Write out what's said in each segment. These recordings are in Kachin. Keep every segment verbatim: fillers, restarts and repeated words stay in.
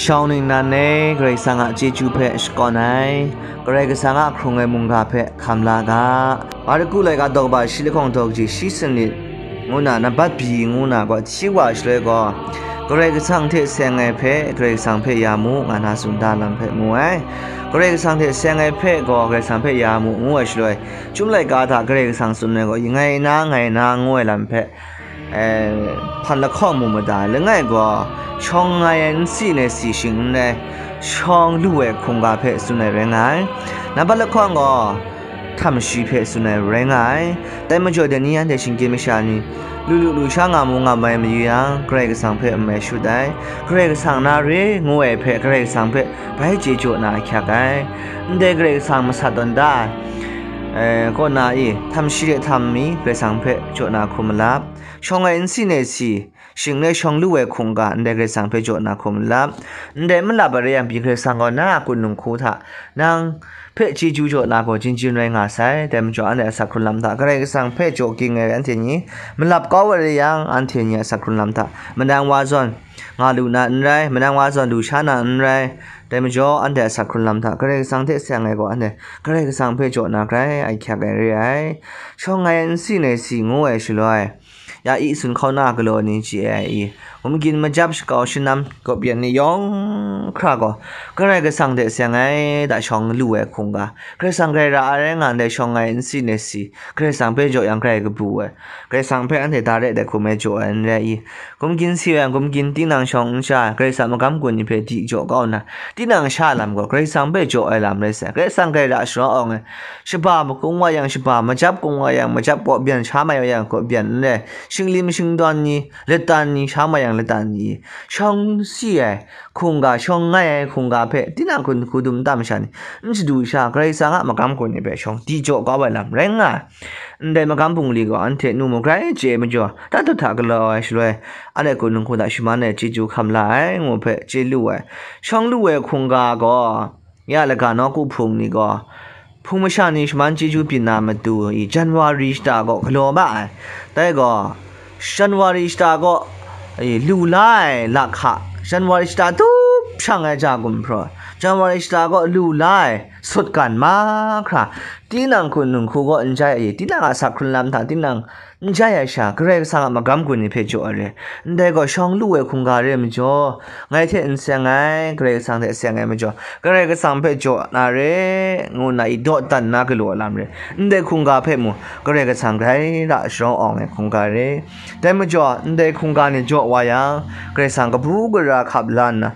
Shawng ningnan e, Karai Kasang a chyeju hpe shakawn ai, Karai Kasang a hkrung ai mungga hpe hkam la ga. Marku laika daw kaba shi lahkawng daw kaji shi sanit ngu na, nambat byi ngu na gaw hti wa shaloi gaw, Karai Kasang hte seng ai hpe Karai Kasang hpe ya mu, nga na tsun da lam hpe mu ai. Karai Kasang hte seng ai hpe gaw Karai Kasang hpe ya mu, ngu ai shaloi, Chyum laika hta Karai Kasang tsun ai gaw, ngai na, ngai na, ngu ai lam hpe, eh, hpan lahkawng mu mada, langai gaw, shawng ngai ai nsi nai si shing n rai, shawng lu ai hkungga hpe tsun ai rai nga ai. Nambat lahkawng gaw, htam shi hpe tsun ai rai nga ai. Dai majaw, dai ni anhte shinggyim masha ni, lu lu lu sha nga mu nga mai mayu yang, Karai Kasang hpe n mai shut ai. Karai Kasang na re ngu ai hpe, Karai Kasang hpe bai chye jaw na ahkyak ai. Ndai Karai Kasang masat tawn da ai, eh, kaw na i, htam shi hte htam mi Karai Kasang hpe jaw na hkum malap. Shawng ai nsi nai si, shing n rai shawng lu ai hkungga ndai Karai Kasang hpe jaw na hkum malap. Ndai malap ai rai yang pyi, Karai Kasang gaw na a kun dinghku hta nang hpe chyeju jaw na gaw, jin jin rai nga sai. Dai majaw, anhte a asak hkrun lam hta Karai Kasang hpe jaw ging ai anhte ni, malap kau ai rai yang, anhte ni a asak hkrun lam hta manang wa zawn nga lu na n rai, manang wa zawn lu sha na n rai. Dai majaw, anhte a asak hkrun lam hta Karai Kasang hte seng ai gaw, anhte Karai Kasang hpe jaw na grai ahkyak ai re ai. Shawng ai nsi nai si ngu ai shaloi, ya i sun hkauna galaw ni chye ai i, gumgyin majap shakau shanam kaw byan ni yawng hkra gaw, Karai Kasang hte seng ai da shawng lu ai hkungga, Karai Kasang grai ra ai rai nga ndai shawng ai nsi nai si, Karai Kasang hpe jaw yang grai kabu ai, Karai Kasang hpe anhte da re dai hkum ai jaw ai n rai i, gumgyin si ai yang gumgyin tinang shawng n sha, Karai Kasang magam gun ni hpe di jaw kau nna, tinang sha lam gaw Karai Kasang hpe jaw ai lam rai sai. Karai Kasang grai ra sharawng awng ai, shaba makung wa yang shaba, majap kung wa yang majap, kaw byan sha mai wa yang kaw byan n rai, shinglim shingdawn ni, latan ni, sha mai yang latan ni, shawng si ai hkungga, shawng ngai ai hkungga hpe tinang hkun hku dum tam sha ni, n shadu sha, Karai Kasang a magam gun ni hpe shawng di jaw kau ai lam rai nga ai. Ndai magam bungli gaw anhte nu magrai chye ai majaw, dat dut hta galaw ai shaloi, anhte kun dinghku hta shaman ai chyeju hkam la ai, ngu hpe chye lu ai. Shawng lu ai hkungga gaw, ya laga nawku hpung ni gaw, hpung masha ni shaman chyeju byin na matu i, January shata gaw galaw ma ai. Dai gaw, January shata gaw, i, lu la ai lahka, January shata tup shang ai ja gumhpraw, January shata gaw lu la ai sutgan mahkra, tinang hkun dinghku gaw n jai ai, tinang a asak hkrun lam hta tinang n jai ai sha, Karai Kasang a magam gun ni hpe jaw ai re. Ndai gaw shawng lu ai hkungga re ai majaw, ngai hte n seng ai, Karai Kasang hte seng ai majaw, Karai Kasang hpe jaw na re, ngu nna i dawdan na galaw lam re. Ndai hkungga hpe mu, Karai Kasang grai ra sharawng awng ai hkungga re. Dai majaw, ndai hkungga ni jaw wa yang, Karai Kasang kabu gara hkap la nna,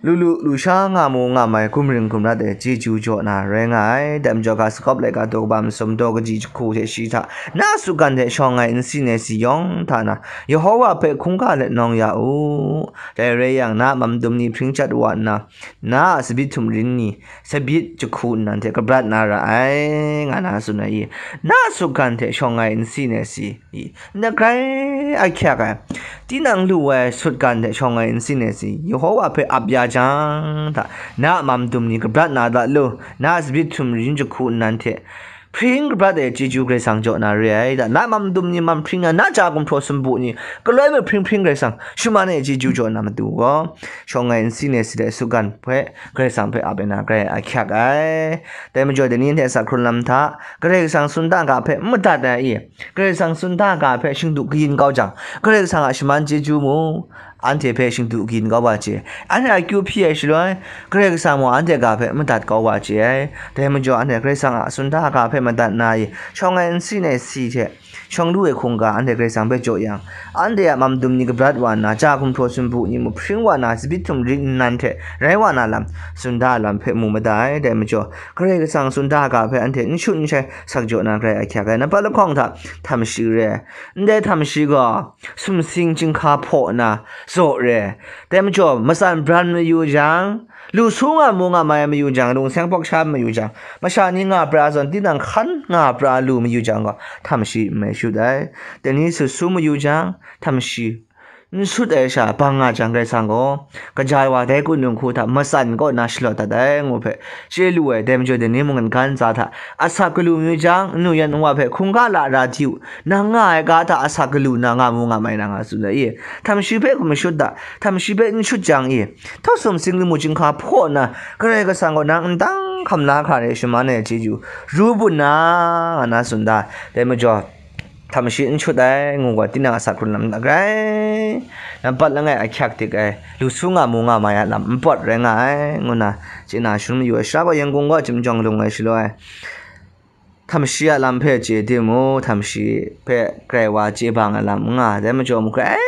lu lu lu sha nga mu nga mai, gumring gumrat ai chyeju jaw na rai nga ai. Dai majaw, ga Jakob laika daw kaba masum daw kaji jahku hte shi hta, na a sutgan hte shawng ai nsi nai si yawng hta na, Yehova hpe hkungga let nawng ya u. Dai rai yang, na a mam dum ni hpring chyat wa nna, na a tsabyi htum rin ni tsabyi jahku nnan hte kabrat na ra ai, nga na tsun ai i, na a sutgan hte shawng ai nsi nai si i, na grai ahkyak ai, tinang lu ai sutgan hte shawng ai nsi nai si, Yehova hpe ap ya jang hta, na a mam dum ni kabrat na da lu, na a tsabyi htum rin jahku nnan hte hpring kabrat ai chyeju Karai Kasang jaw na re ai. Da, na a mam dum ni mam hpring na, na ja gumhpraw sumpu ni galoi mahpring hpring Karai Kasang shaman ai chyeju jaw na matu gaw, shawng ai nsi nai si dai sutgan hpe Karai Kasang hpe ap ai na grai ahkyak ai. Dai majaw, dai ni hte asak hkrun lam hta, Karai Kasang sunda ga hpe madat ai i, Karai Kasang sunda ga hpe shingdu kayin kau jang, Karai Kasang a shaman chyeju mu, anhte hpe shingdu kayin kau wa chye. Anhte akyu hpyi ai shaloi, Karai Kasang mung anhte ga hpe madat kau wa chye ai. Dai majaw, anhte Karai Kasang a sunda ga hpe madat na i, shawng ai nsi nai si hte shawng lu ai hkungga anhte Karai Kasang hpe jaw yang, anhte a mam dum ni kabrat wa nna, ja gumhpraw sumpu ni mahpring wa na, tsabyi htum rin nnan hte rai wa na lam, sunda ai lam hpe mu mada ai. Dai majaw, Karai Kasang sunda ga hpe anhte n shut n shai sak jaw na grai ahkyak ai. Nambat lahkawng hta, htam shi re ai. Ndai htam shi gaw, sumsing chyinghka hpaw nna zaw re ai. Dai majaw, matsan bran mayu jang, lu su nga mu nga mai mayu jang, lungseng pawk sha mayu jang, masha ni nga pra zawn, tinang hkan nga pra lu mayu jang gaw, htam shi n mai shut ai. Dai ni sut su mayu jang, htam shi n shut ai sha bang nga jang, Karai Kasang gaw kaja wa dai kunung hku hta matsan kaw na shalawt dat ai ngu hpe chye lu ai. Dai majaw, dai ni mungkan ga ntsa hta asak galu mayu jang, nnu yan nwa hpe hkungga lara di u, nang nga ai ga hta asak galu na nga mu nga mai na nga tsun ai i? Htam shi hpe hkum shut da, htam shi hpe n shut jang i? Htaw sum sing lamu chyinghka hpaw na, Karai Kasang gaw nang n dang hkam la hkra re shaman ai chyeju ru bun na, nga na tsun da. Dai majaw, htam shi n shut ai ngu gaw, tinang a asak hkrun lam hta grai nampat langai ahkyak dik ai, lu su nga mu nga mai a lam npawt rai nga ai, ngu na chye na shangun mayu ai. Sha gaw Yangkung gaw chyum jawng lung ai shaloi, htam shi a lam hpe chye timung, htam shi hpe grai wa chye bang ai lam n nga ai. Dai majaw mung, grai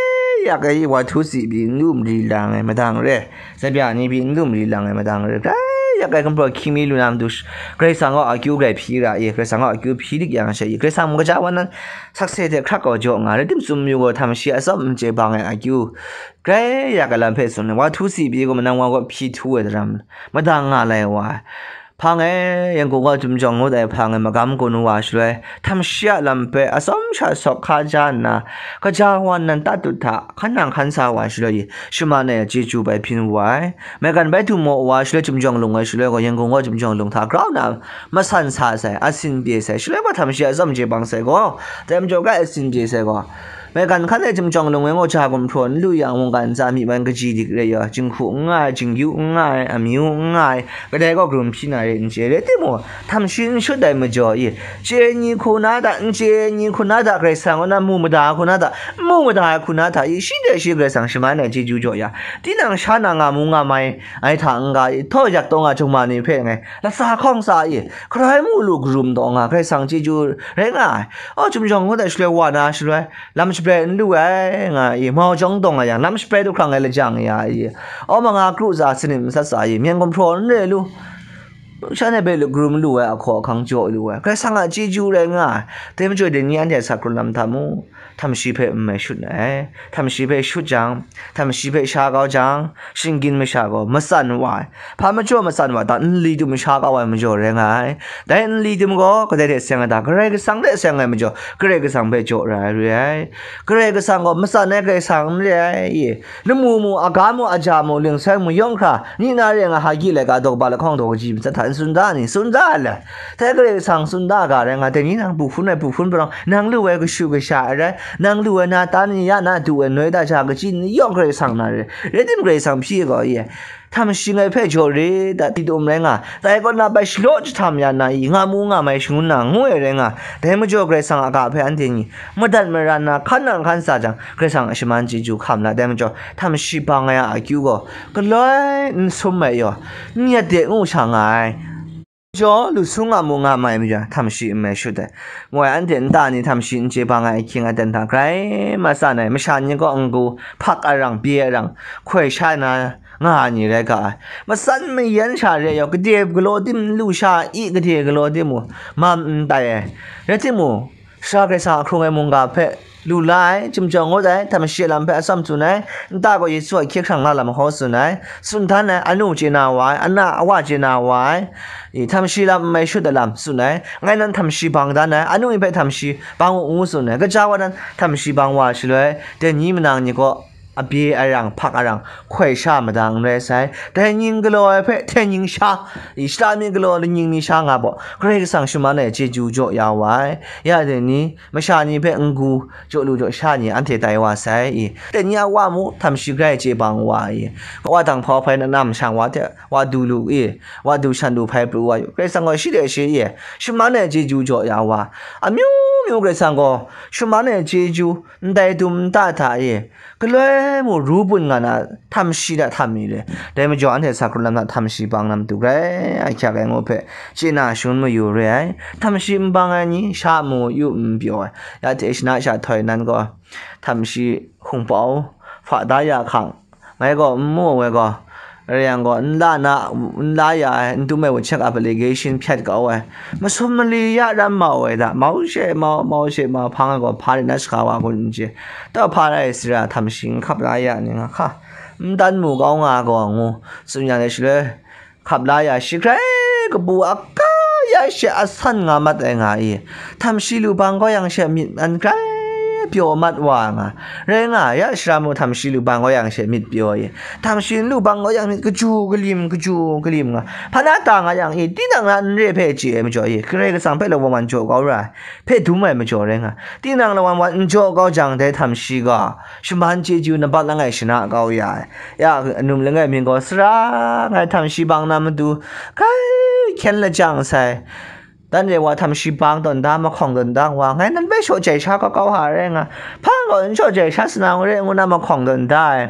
yak ai wa htu si pyi n lu mari lang ai madang re, tsabya ni pyi n lu mari lang ai madang re, grai yak ai gumhpraw hkying mi lu na matu sh-, Karai Kasang gaw akyu grai hpyi ra i? Karai Kasang gaw akyu hpyi dik yang she i? Karai Kasang mung kaja wa nan sakse hte hkrak gaw jaw nga, rai timung, tsun mayu gaw, htam shi a tsawm n chye bang ai akyu grai yak ai lam hpe tsun ai. Wa htu si pyi gaw, manang wa gaw hpyi htu ai daram, madang nga lai wa ai. Hpang e, Yangkung gaw chyum jawng ngut ai hpang e, magam gun wa shaloi, htam shi a lam hpe atsawm sha sawk hka ja nna, kaja wa nan tatut hta hkan nang hkan sa wa shaloi, shaman ai chyeju bai byin wu ai. Maigan bai du maw wa shaloi, chyum jawng lung ai shaloi gaw, Yangkung gaw chyum jawng lung hta grau na masan sa sai, asin pye sai, shaloi gaw htam shi a tsawm chye bang sai gaw, dai majaw grai asin pye sai gaw, maigan hkan e chyum jawng lung ai gaw, ja gumhpraw n lu yang, mungkan ntsa myi man kaji dik rai yaw, jinghku n nga ai, jingyu n nga ai, amyu n nga ai, kadai gaw karum hpyi na re n chye. Rai timung, htam shi n shut ai majaw i, chye ni hku na hta, n chye ni hku na hta, Karai Kasang kaw na mu mada hku na hta, n mu mada ai hku na hta i, shi de shi Karai Kasang shaman ai chyeju jaw ya, tinang sha na nga mu nga mai ai hta n-ga i, htaw yak taw nga jungma ni hpe ngai latsa hkawng tsa i, hkarai mu lu karum taw nga, Karai Kasang chyeju rai nga ai. Aw, chyum jawng ngut ai shaloi wa na shaloi, lam shabrai n lu ai nga i, mau jawng dawng nga yang, lam shabrai du hkrang ai lajang ya i, aw, manga kru tsa sanit matsat tsa i, myen gumhpraw n re lu, shanhte hpe lu karum lu ai, ahkaw ahkang jaw lu ai, Karai Kasang a chyeju rai nga ai. Dai majaw, dai ni anhte a asak hkrun lam hta mu, htam shi hpe n mai shut ai. Htam shi hpe shut jang, htam shi hpe sha kau jang, shinggyim masha gaw matsan wa ai. Hpa majaw matsan wa ta? Nli dum sha kau ai majaw rai nga ai. Dai nli dum gaw kadai hte seng ai ta? Karai Kasang hte seng ai majaw, Karai Kasang hpe jaw ra ai re ai. Karai Kasang gaw matsan ai Karai Kasang n re ai. Lamu mu, aga mu, aja mu, lingsoi mu, yawng hkra, ni na re nga, hagi laika daw kaba lahkawng daw kaji matsat hta n tsun da ni? Tsun da ai le. Dai Karai Kasang tsun da ga rai nga, dai ni nang bu hpun ai bu hpun palawng, nang lu ai kashu kasha ai rai, nang lu ai na ta ni ya na du ai noi ta sha kaji ni yawng Karai Kasang na re. Rai tim Karai Kasang hpyi ai gaw, ye, htam shi ngai hpe jaw re dat, di dum rai nga, dai kaw na bai shalaw jahtam ya na i, nga mu nga mai shangun na ngu ai rai nga, dai majaw Karai Kasang a ga hpe anhte ni madat mara nna hkan nang hkan sa jang, Karai Kasang a shaman chyeju hkam la, dai majaw htam shi bang ai a akyu gaw galoi n sum ai yaw, n yat de ngu sha nga ai. Jaw, lu sung a mu nga mai majaw, htam shi n mai shut ai, ngu ai, anhte nta ni htam shi n chye bang ai ahkying aten hta grai matsan ai, masha ni gaw n-gu, hpak arang, pye arang, hkoi sha na nga ai ni rai ga ai. Matsan mayan sha re ai yaw, gade galaw tim n lu sha i, gade galaw tim mung mam n tai ai. Rai timung, Sara Karai Kasang a hkrung ai mungga hpe lu la ai, chyum jawng ngut ai, htam shi a lam hpe atsawm tsun ai, nta gaw Yesu a hkye hkrang la lam hkaw tsun ai, tsun dan ai, anu chye na wa ai, ana awa chye na wa ai, i, htam shi lam n mai shut ai lam tsun ai, ngai nan htam shi bang dan ai, anu ni hpe htam shi bang u ngu tsun ai, kaja wa nan htam shi bang wa shaloi, dai ni manang ni gaw, apye arang, hpak arang, hkoi sha madang n rai sai. Dai ning galaw ai hpe dai ning sha, i, shata mi galaw, laning mi sha nga baw, Karai Kasang shaman ai chyeju jaw ya wa ai. Ya dai ni, masha ni hpe n-gu, jaw lu jaw sha ni anhte tai wa sai, i. Dai ni a wa mu, htam shi grai chye bang wa, i. Wa dang hpau hpai na nam shang wa hte, wa du lu, i. Wa du shan du hpai pru wa yu. Karai Kasang gaw shi de shi, i. Shaman ai chyeju jaw ya wa. Amyu myu Karai Kasang gaw, shaman ai chyeju, ndai dum nta hta, i. Galoi mu ru bun nga na, htam shi hta htam mi re. Dai majaw anhte sa hkrun lam hta htam shi bang na matu grai ahkyak ai ngu hpe, chye na shangun mayu re ai. Htam shi n bang ai ni, sha mu yu n pyaw ai. Ya hte shana sha htoi nan gaw, htam shi hkungpau, hpa da ya hkang, ngai gaw n mu ai gaw, Rai yang gaw, n la na, n la ya ai, n tum ai wunshek application hpyat kau ai, masum mali ya ram mau ai hta, mau she mau, mau she mau, hpang ai gaw, hpa rai na shaga wa kun n chye. Tau hpa rai sara htam shi n hkap la ya ni nga hka, n dan mu kau nga gaw ngu, tsun ya ai shaloi, hkap la ya shi hkrai kabu a ka ya she asan nga mat ai nga i, htam shi lu bang gaw yang she myit an hkrai pyaw mat wa nga, rai nga, ya shara mu htam shi lu bang kau yang she myit pyaw i, htam shi lu bang kau yang myit kaju kalim, kaju kalim nga, hpa na ta nga yang i, tinang na n re hpe chye ai majaw i, Karai Kasang hpe lawan wan jaw kau ra ai, hpe dum ai majaw rai nga, tinang lawan wan n jaw kau jang, dai htam shi gaw shaman chyeju nampat langai shana kau ya ai, ya anum langai mying gaw sara ngai htam shi bang na matu, kai hkyen lajang sai, dan re wa htam shi bang tawn da, mahkawng tawn da wa, ngai nan bai shaw jai sha kau kau ha rai nga, hpa gaw n shaw jai sha sana ngu re ngu na mahkawng tawn da ai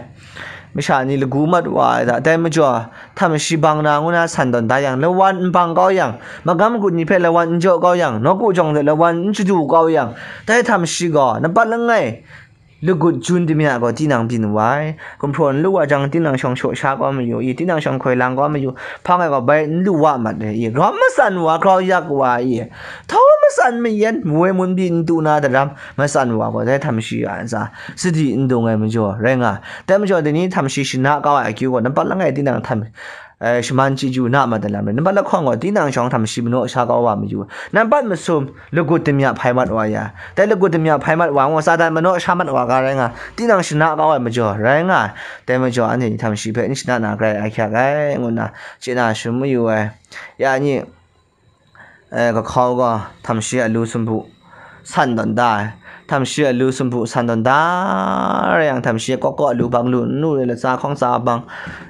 masha ni lagu mat wa ai da, dai majaw htam shi bang na ngu na san tawn da yang, lawan n bang kau yang, magam gun ni hpe lawan n jaw kau yang, nawku jawng hte lawan n chadu kau yang, dai htam shi gaw nampat langai lagut jun damya gaw tinang byin wa ai. Gumhpraw n lu wa jang, tinang shawng shaw sha kau mayu i, tinang shawng hkoi lang kau mayu, hpang ai gaw bai n lu wa mat ai i, grau matsan wa, grau yak wa i, htau matsan mayan, woi mun pyi n tu na daram matsan wa gaw, dai htam shi a ntsa sadi n dung ai majaw rai nga. Dai majaw, dai ni htam shi shana kau ai akyu gaw, nampat langai tinang htam, eh, shaman chyeju na mat ai lam rai, nampat lahkawng gaw tinang shawng htam shi manaw sha kau wa mayu, nampat masum lagut damya hpai mat wa ya, dai lagut damya hpai mat wa ngu, Satan manaw sha mat wa ga rai nga, tinang shana kau ai majaw rai nga, dai majaw anhte ni htam shi hpe n shana na grai ai hkyak ai, ngu nna chye na sum mayu ai. Ya ni, eh, kahkau gaw htam shi a lu sumpu san tawn da ai, htam shi a lu sumpu san tawn da rai yang, htam shi a kawk kaw a lu bang lu n lu rai, latsa hkawng tsa bang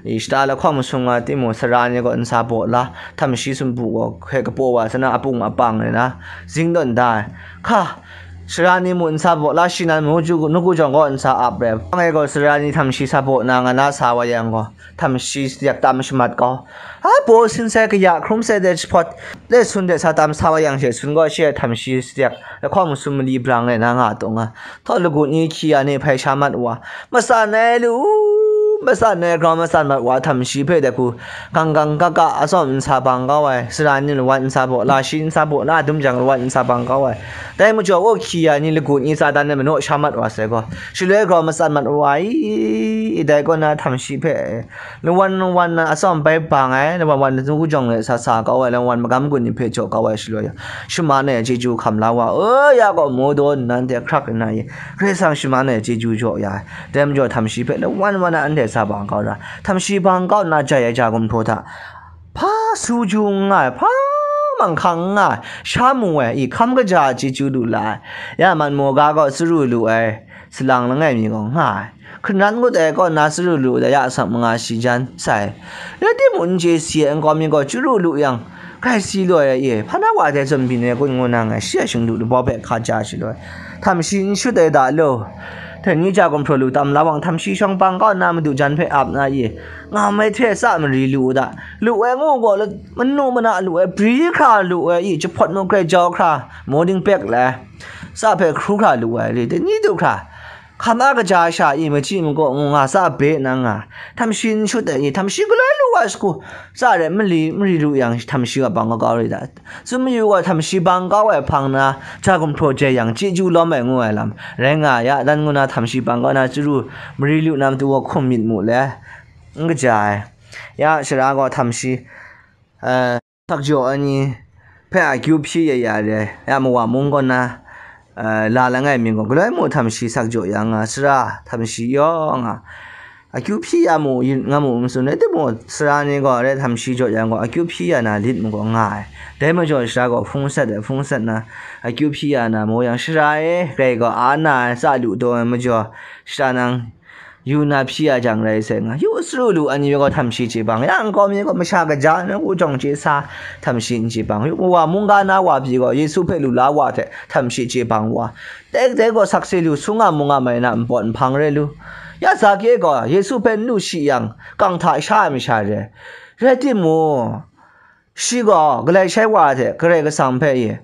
i, shata lahkawng masum nga timung, sara ni gaw nsa baw la, htam shi sumpu gaw hkoi kapaw wa sana, apung apang rai na zing tawn da ai. Hka, sara ni mu nsa baw la shi nan, mu ju nuku jawng gaw nsa ap rai, hpang e gaw sara ni htam shi sa baw na nga na sa wa yang gaw, htam shi sadiak tam shamat kau. A, baw sin sai kaya hkrum sai de jahpawt, le sun de sa tam sa wa yang she sun gaw, shi ai htam shi sadiak lahkawng masum mali brang rai na nga taw nga, htawt lagut ni hkyi ya ni hpai sha mat wa, matsan ai lu, matsan ai grau matsan mat wa, htam shi hpe dai hku gang gang ga ga atsawm nsa bang kau ai, sara ni lawan nsa baw la, shi nsa baw na dum jang lawan nsa bang kau ai. Dai majaw, gaw hkyi ya ni lagut ni Satan e manaw sha mat wa sai gaw, shaloi grau matsan mat wa i, dai kaw na htam shi hpe lawan lawan na atsawm bai bang ai, lawan wan nuku jawng e sa sa kau ai, lawan magam gun ni hpe jaw kau ai shaloi, shaman e chyeju hkam la wa, o ya gaw, mu daw nnan de hkrak nna i, Karai Kasang shaman e chyeju jaw ya ai. Dai majaw, htam shi hpe lawan wan na anhte sa bang kau ra, htam shi bang kau nna jai ai ja gumhpraw hta, hpa su ju n nga ai, hpa manghkang n nga ai, sha mu ai, i hkam kaja a chyeju lu la ai. Ya man maw ga gaw, saru lu ai, salang langai mi gaw nga ai. Hkungran ngut ai kaw na saru lu ai, ya asak manga shi jan sai. Rai timung, n chye si ai nkau mi gaw chyaru lu yang, grai si loi ai, e, hpa na wa dai zawn byin ai kun ngu na ngai, shi a shingdu labau hpe hka ja shi loi. Htam shi n shut ai da lo. Dai ni ja gumhpraw lu tam la wang, htam shi shawng bang kau nna madu jan hpe ap na, e, nga mai hte tsa mari lu u da. Lu ai ngu gaw, manu mana lu ai, bri hkra lu ai, i, jahpawt mu grai jau hkra, morning back lai, tsa hpe hkru hkra lu ai, re, dai ni du hkra, hkam a kaja sha i, machyi makaw ngu nga, tsa be na nga, htam shi n shut ai, i, htam shi galoi lu ai sagu, tsa re mali mari lu yang, htam shi wa bang kau kau re da. Tsun mayu gaw, htam shi bang kau ai hpang na, ja gumhpraw jai yang, chyeju lawm ai ngu ai lam rai nga ya, dan ngu na htam shi bang kau na, chyaru mari lu na matu gaw hkum myit mu le, n kaja ai. Ya, sara gaw htam shi, eh, sak jaw ai ni hpe akyu hpyi ya ya re, ya, mawa mung kaw na, eh, la langai mi gaw, galoi mu htam shi sak jaw ya nga, sara htam shi yawng a, akyu hpyi ya mu, yin nga mu, n tsun ai, timung, sara ni gaw, re htam shi jaw yang gaw, akyu hpyi ya na lit mu gaw nga ai. Dai majaw, sara gaw hpung sat ai, hpung sat na, akyu hpyi ya na mu yang, sara e, grai gaw a na ai, tsa lu taw ai majaw, sara nang yu na hpyi ya jang rai sai nga, yu saru lu ai ni gaw htam shi chye bang, ya nkau mi gaw masha kaja na ku jawng chye sa, htam shi n chye bang, yu wa mungga na wa pyi gaw, Yesu hpe lu la wa hte htam shi chye bang wa, tek tek gaw sakse lu, sung a mung a mai na npawt nhpang re lu. Ya Zake gaw Yesu hpe n lu shi yang, kang hta sha ai masha re. Rai timung, shi gaw galai shai wa hte Karai Kasang hpe i,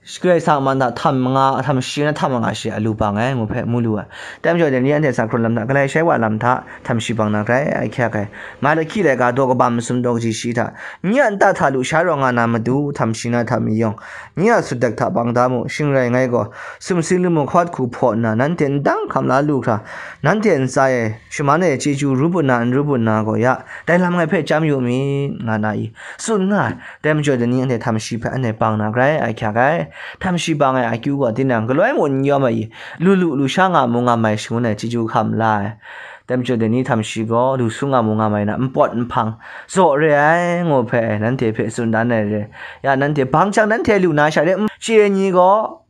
Karai Kasang man hta htam manga, htam shi na htam manga shi a lu bang ai ngu hpe mu lu ai. Dai majaw, dai ni anhte sa hkrun lam hta, galai shai wa lam hta, htam shi bang na grai ai hkyak ai. Nga lahkyi laika daw kaba masum daw kaji shi hta, nye a nta hta lusha rawng nga na matu, htam shi na htam mayawng, nye a sutdek hta bang da mu, shing rai ngai gaw, sumsing lamu hkawt hku hpaw nna, nanhte n dang hkam la lu hkra, nanhte ntsa e shaman e chyeju ru bun na, n ru bun na gaw ya, dai lam ngai hpe chyam yu mi, nga na i, tsun nga ai. Dai majaw, dai ni anhte htam shi hpe anhte bang na grai ai hkyak ai. Htam shi bang ai akyu gaw tinang galoi mun n yawm ai i, lu lu lu sha nga mu nga mai shangun ai chyeju hkam la ai. Dai majaw dai ni htam shi gaw lu su nga mu nga mai na npawt nhpang zaw re ai ngu hpe nanhte hpe tsun dan ai re. Ya nanhte bang jang nanhte lu na sha re, chye ni gaw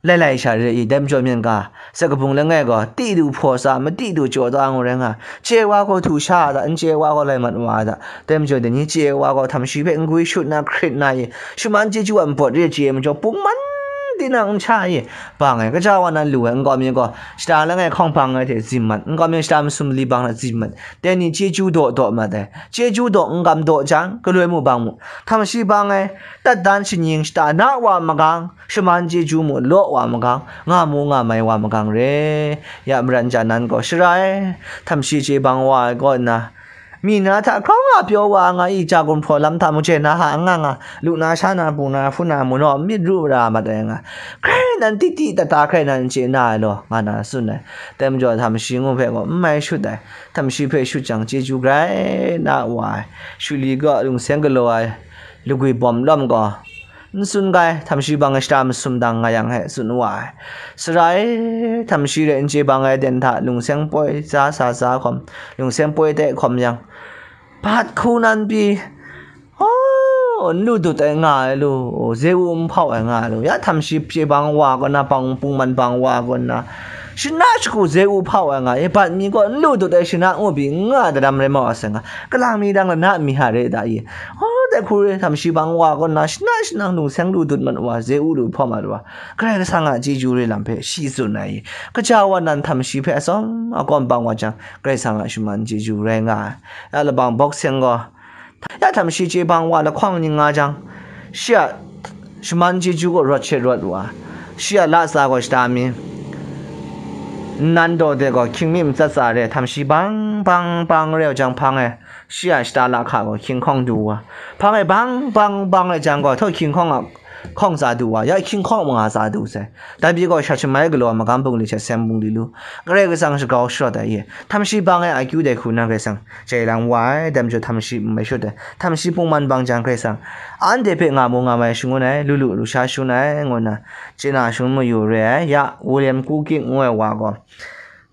lai lai sha re i, dai majaw myen ga, sa kabung langai gaw, ti du hpaw sa, mati du jaw da ngu rai nga, chye wa gaw htu sha a ta, n chye wa gaw lai mat wa a ta, dai majaw dai ni chye wa gaw htam shi hpe n gwi shut na hkrit na i, shaman chyeju a npawt re chye majaw, pungman tinang n sha i, bang ai, kaja wa nan lu ai, nkau mi gaw, shata langai hkawng bang ai hte zim mat, nkau mi shata masum li bang na zim mat, dai ni chyeju daw daw mat ai, chyeju daw n gam daw jang, galoi mu bang mu, htam shi bang ai, tat dan shanying shata na wa magang, shaman chyeju mu law wa magang, nga mu nga mai wa magang re. Ya maran ja nan gaw shara ai, htam shi chye bang wa ai kaw nna, mi na hta hkrawng nga pyaw wa nga i, ja gumhpraw lam hta mu chye na ha nga nga, lu na sha na, bu na hpu na mu naw myit ru ra mat ai nga, hkrai nan titi tata hkrai nan chye na ai law, nga na tsun ai. Dai majaw htam shi ngu hpe gaw n mai shut ai, htam shi hpe shut jang chyeju grai na wa ai, shuli gaw lungseng galaw ai, lagwi bawm lawm gaw, n tsun ga ai, htam shi bang ai shata masum dang nga yang he tsun wa ai. Sara e, htam shi re n chye bang ai den hta lungseng poi tsa sa tsa hkawm, lungseng poi te hkawm yang, bat hku nan pyi, oh, n lu dut ai nga ai lu, ze u n hpau ai nga ai lu, ya htam shi chye bang wa kaw na, bang pungman bang wa kaw na, shana shagu ze u hpau ai nga, e bat mi gaw n lu dut ai shana ngu pyi n nga ai, dadam rai mau a sai nga, kalang mi dang lana mi ha re da i, oh, dai hku re htam shi bang wa kaw na, shana shanang lungseng lu dut mat wa, ze u lu hpau mat wa, Karai Kasang a chyeju re lam hpe shi tsun ai i, kaja wa nan htam shi hpe atsawm akawm bang wa jang, Karai Kasang a shaman chyeju rai nga ai. Ya labang bawk seng gaw, ya htam shi chye bang wa lahkawng ning nga jang, shi a shaman chyeju gaw rawt she rawt wa, shi a latsa gaw shata mi, nnan daw de gaw hkying mi matsat tsa re, htam shi bang bang bang reu jang hpang e, shi a shata lahka gaw hkying hkawng du wa, hpang e bang bang bang re jang gaw, htaw hkying hkawng a hkawng tsa du wa, ya hkying hkawng manga tsa du sai. Dai pyi gaw, shat shamai galaw magam bungli hte seng bungli lu, Karai Kasang shagau sharawt ai ye, htam shi bang ai akyu dai hku na Karai Kasang jai lang wa ai, dai majaw htam shi n mai shut ai, htam shi pungman bang jang Karai Kasang anhte hpe nga mu nga mai shangun ai, lu lu lu sha shun ai, ngu nna chye na shangun mayu re ai. Ya, William Kuking ngu ai wa gaw,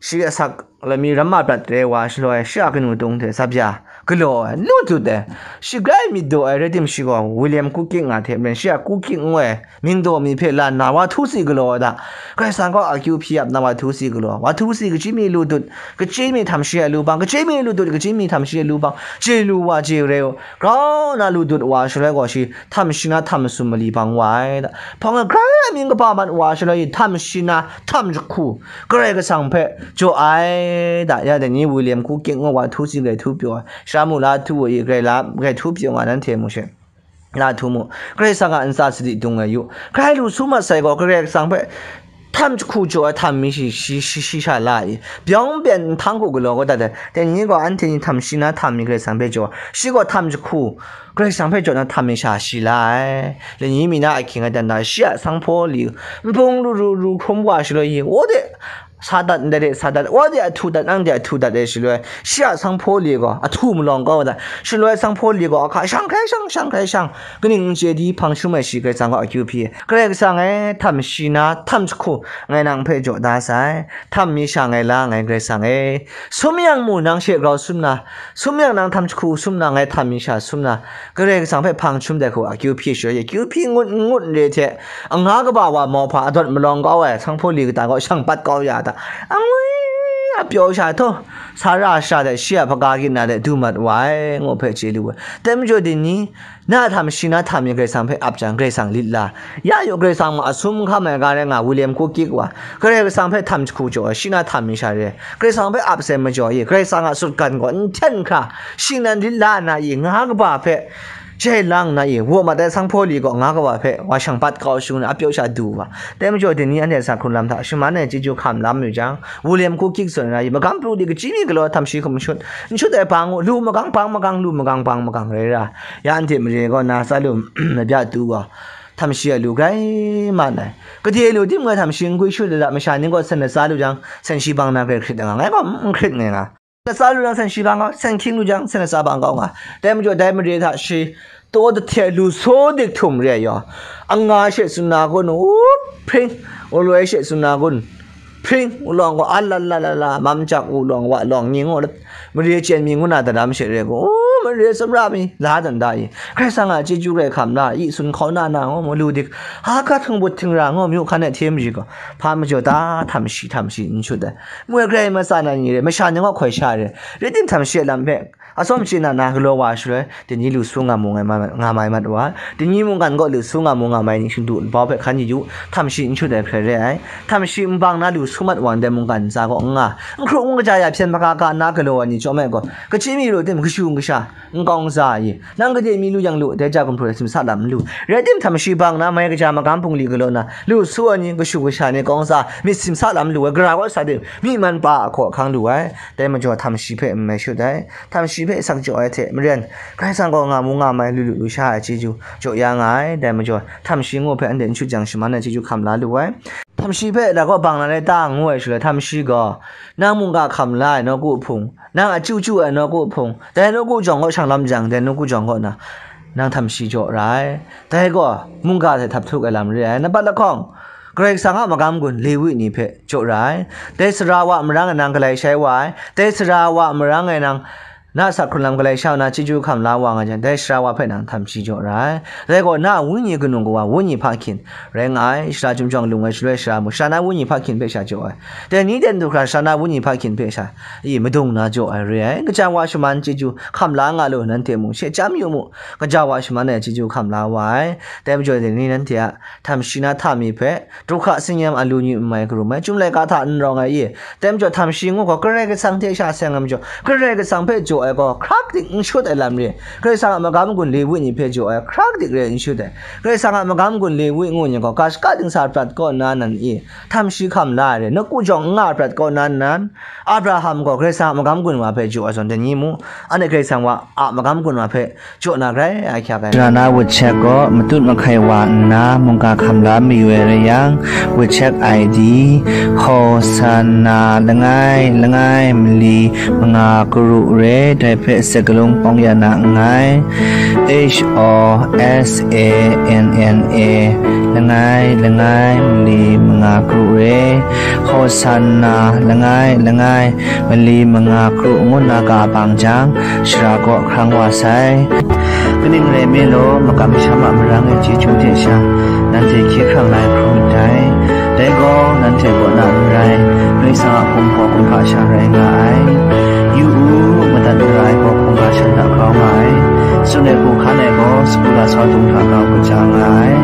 shi asak lami ramma prat re wa shaloi, shi a kanu tung hte tsap ya galaw ai, lu dut ai, shi grai myit daw ai rai tim shi gaw, William Kuking nga hte maren shi a Kuking ngu ai mying daw mi hpe la nna wa htu si galaw ai da. Karai Kasang gaw akyu hpyi ap nna wa htu si galaw, wa htu si, kachyi mi lu dut, kachyi mi htam shi ai lu bang, kachyi mi lu dut, kachyi mi htam shi ai lu bang, chye lu wa chye re u, grau nna lu dut wa shaloi gaw, shi htam shi na htam masum mali bang wa ai da. Hpawng ai grai amying kaba mat wa shaloi, htam shi na htam jahku, Karai Kasang hpe jaw ai da. Ya dai ni William Kuking ngu wa htu si grai htu pyaw ai, shara mu la htu i, grai la grai htu pyaw nga nanhte mu she. La htu mu, Karai Kasang a ntsa sadi dung ai yu, grai lu su mat sai gaw, Karai Kasang hpe htam jahku jaw ai htam mi shi, shi, shi, shi sha la i, byawng byen nhtang hku galaw kau dat ai. Dai ni gaw anhte ni htam shi na htam mi Karai Kasang hpe jaw, shi gaw htam jahku Karai Kasang hpe jaw na htam mi sha shi la ai. Lani mi na ahkying ai dan da, shi a sanghpaw li, npung ru ru ru hkrum wa shaloi, ye, wo de, sa dat, ndai de sa dat, wa de ahtu dat, nang de ahtu dat e shaloi, shi a sanghpaw li gaw ahtu malawng kau dat, shaloi sanghpaw li gaw ahka shang hkrai shang, shang hkrai shang, kaning n chye di hpang shum ai shi Karai Kasang gaw akyu hpyi. Karai Kasang e, htam shi na htam jahku ngai nang hpe jaw da sai, htam mi sha ngai la ngai Karai Kasang e, sum yang mu nang she grau sum na, sum yang nang htam jahku sum na, ngai htam mi sha sum na, Karai Kasang hpe hpang shum dai hku akyu hpyi shaloi, akyu hpyi ngut n ngut n re hte, anga kaba wa mauhpa adawt malawng kau ai, sanghpaw li kata gaw shang pat kau ya ta, angwi a pyaw sha htaw, sa ra sha de shi a hpaga gina de du mat wa ai, ngu hpe chye lu ai. Dai majaw dai ni, na htam shi na htam mi Karai Kasang hpe ap jang, Karai Kasang lit la, ya yaw Karai Kasang ma a sum hkam ai ga rai nga, William Kuking wa, Karai Kasang hpe htam jahku jaw ai, shi na htam mi sha re, Karai Kasang hpe ap sai majaw i, Karai Kasang a sutgan gaw n hten hkra, shing nan lit la na i, nga kaba hpe jai lang na i, wa mat ai sanghpaw li gaw nga kaba hpe wa shang pat kau shangun a pyaw sha du wa. Dai majaw dai ni anhte a sa hkrung lam hta shaman ai chyeju hkam lam yu jang, William Kuking tsun ai na i, magam pru di kachyi mi galaw htam shi hkum shut, n shut ai bang u, lu magang bang magang, lu magang bang magang rai ra, ya anhte mare gaw na tsa lu mabya tu gaw, htam shi a lu grai man ai. Gade lu tim ngai htam shi n gwi shut ai da, masha ning gaw sen latsa lu jang, sen shi bang na grai hkrit ai nga, ngai gaw n hkrit ngai nga. Latsa lu jang, sen shi bang gaw, sen hkying lu jang, sen latsa bang kau nga. Dai majaw dai mare hta shi Taw dahte lu saw dik htum re ai yaw, anga she tsun na kun, u hpring, u loi she tsun na kun, hpring, u lawng gaw, a la la la la, mam jak, u lawng wa lawng, mi ngu, mare chyen mi ngu na, dadam she re gaw, u, mare sumra mi, la dan da i, Karai Kasang a chyeju rai hkam la, i sun hkau na na, ngu mu, lu dik, a ka htung but hting ra, ngu, myu hkan e hte mari gaw, hpa majaw ta, htam shi, htam shi, n shut ai. Moi grai matsa na ni re, masha ni ngaw hkoi sha re, rai tim htam shi a lam hpe, atsawm shi na na galaw wa shaloi, dai ni lu su nga mu nga mai, nga mai mat wa, dai ni mungkan gaw lu su nga mu nga mai ni shingdu bau hpe hkan yu yu, htam shi n shut ai hkrai re ai, htam shi n bang na lu su mat wa ndai mungkan ntsa gaw n nga, n hkru n kaja ya hpyen maka ka nna galaw ai ni chyawm ai gaw, kachyi mi lu tim, kashu n kasha, n kau n za ai, nang gade mi lu yang lu, dai ja gumhpraw ai simsa lam n lu, rai tim htam shi bang na mai kaja magam hpung li galaw na, lu su ai ni, kashu kasha ni kau n za, myit simsa lam lu ai, gara gaw sa tim, myi man pa a hkaw hkang lu ai, dai majaw htam shi hpe n mai shut ai. Htam shi hpe sak jaw ai hte maren, Karai Kasang gaw nga mu nga mai lu lu lu sha ai chyeju jaw ya nga ai, dai majaw, htam shi ngu hpe anhte n shut jang shaman ai chyeju hkam la lu ai. Htam shi hpe la gaw bang na rai ta ngu ai shaloi, htam shi gaw, nang mungga hkam la ai nawku hpung, nang a chyu chyu ai nawku hpung, dai nawku jawng gaw shang lam jang, dai nawku jawng gaw na, nang htam shi jaw ra ai. Dai gaw, mungga hte htap htuk ai lam re ai. Nambat lahkawng, Karai Kasang a magam gun Lewi ni hpe jaw ra ai. Dai sara wa marang e nang galai shai wa ai. Dai sara wa marang e nang na sa hkrun lam galai sha na chyeju hkam la wa nga jang, dai sara wa hpe nang htam shi jaw ra ai. Dai gaw na a wenyi kanu kawa wenyi hpa hkyin rai nga ai, sara chyum jawng lung ai shaloi sara mu, sara na wenyi hpa hkyin hpe sha jaw ai. Dai ni ten du hkra sara na wenyi hpa hkyin hpe sha i madung na jaw ai re ai. Kaja wa shaman chyeju hkam la nga lu, nanhte mung she chyam yu mu, kaja wa shaman ai chyeju hkam la wa ai. Dai majaw dai ni nanhte a htam shi na hta mi hpe, du hkra tsin-yam a lu ni n mai karum ai, Chyum laika hta n rawng ai i, dai majaw htam shi ngu gaw Karai Kasang hte sha seng ai majaw, Karai Kasang hpe jaw ai gaw hkrak dik n shut ai lam re, Karai Kasang a magam gun Lewi ni hpe jaw ai hkrak dik re n shut ai, Karai Kasang a magam gun Lewi ngu ni gaw, ga shaka dingsa prat kaw nna nan i, htam shi hkam la ai re, nawku jawng n nga prat kaw nna nan, Abraham gaw Karai Kasang a magam gun wa hpe jaw ai zawn, dai ni mu, anhte Karai Kasang wa a magam gun wa hpe jaw na grai ahkyak ai. Sara na wut shek gaw matut mahkai wa nna mungga hkam la mayu ai rai yang, wut shek I D, Hosanna langai langai mali manga karu re, dai hpe sek galung pawng ya na nngai. H O S A N N A, langai langai mali manga karu re, Hosanna langai langai mali manga kru ngu nna ga bang jang, shara kaw hkrang wa sai. Kaning rai nme law, makam masham a marang e chyeju hte sha, nanhte hkye hkrang la ai hkrum myit dai. Dai gaw, nanhte kaw na n rai, Karai Kasang a hkum gaw hkungga sha rai nga ai. Yu u, madat mara ai gaw hkungga shan hta grau nga ai. Tsun ai hku hkan ai gaw, sagu lasau dung hta grau kaja nga ai.